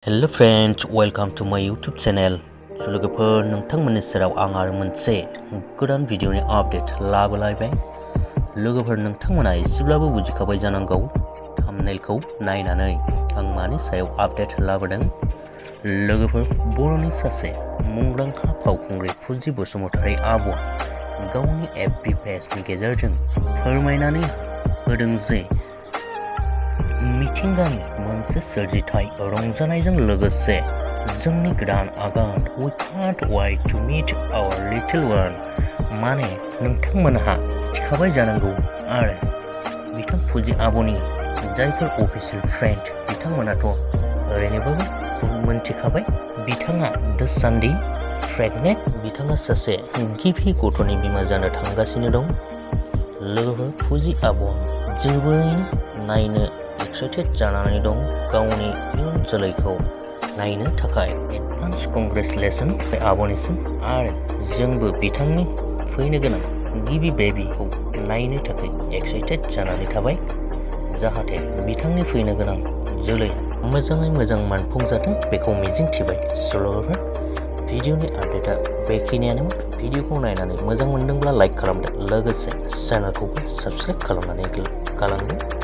Hello friends, welcome to my YouTube channel. So लोगोफोर नोंथांमोननि सेराव आं आरो मोनसे गोदान भिडिअनि आपडेट लाबोलायबाय। लोगोफोर नोंथांमोना एसेब्लाबो बुजिखाबाय जानांगौ थाम्बनेलखौ नायनानै आं मानि सायाव आपडेट लाबोदों। लोगोफोर बर'नि सासे मुंदांखा फावखुंग्रि फुजि बसुमतारी आब'आ गावनि FB पेजनि गेजेरजों फोरमायनानै होदों जे मिथिंगानि मोनसे सोरजिथाय रंजानायजों लोगोसे जोंनि गोदान आगान we can't wait to meet our little one माने नोंथांमोनहा मिथिखाबाय जानांगौ आरो बिथां फुजि आब'नि जायफोर अफिसियेल फ्रेन्ड बिथांमोनाथ' ओरैनोबाबो मोनथिखाबाय बिथाङा दासान्दि प्रेगनेन्ट बिथाङा सासे गिबि गथ'नि बिमा जानो थांगासिनो दं। लोगोफोर फुजि आब'आ जोबोरैनो नायनो एक्साइटेड जानानै दं गावनि इयुन जोलैखौ नायनो थाखाय। एडभान्स कंग्रेचुलेसन आब'निसिम आरो जोंबो बिथांनि फैनो गोनां गिबि बेबिखौ नायनो थाखाय एक्साइटेड जानानै थाबाय जाहाथे बिथांनि फैनो गोनां जोलैया मोजाङै मोजां मोनफुंजाथों बेखौ मिजिंथिबाय। लोगोफोर भिडिअनि आपडेटआ बेखिनियानोमोन। भिडिअखौ नायनानै मोजां मोनदोंब्ला लाइक खालामदो लोगोसे चेनेलखौबो साबस्क्राइब खालामनानै गालांदो।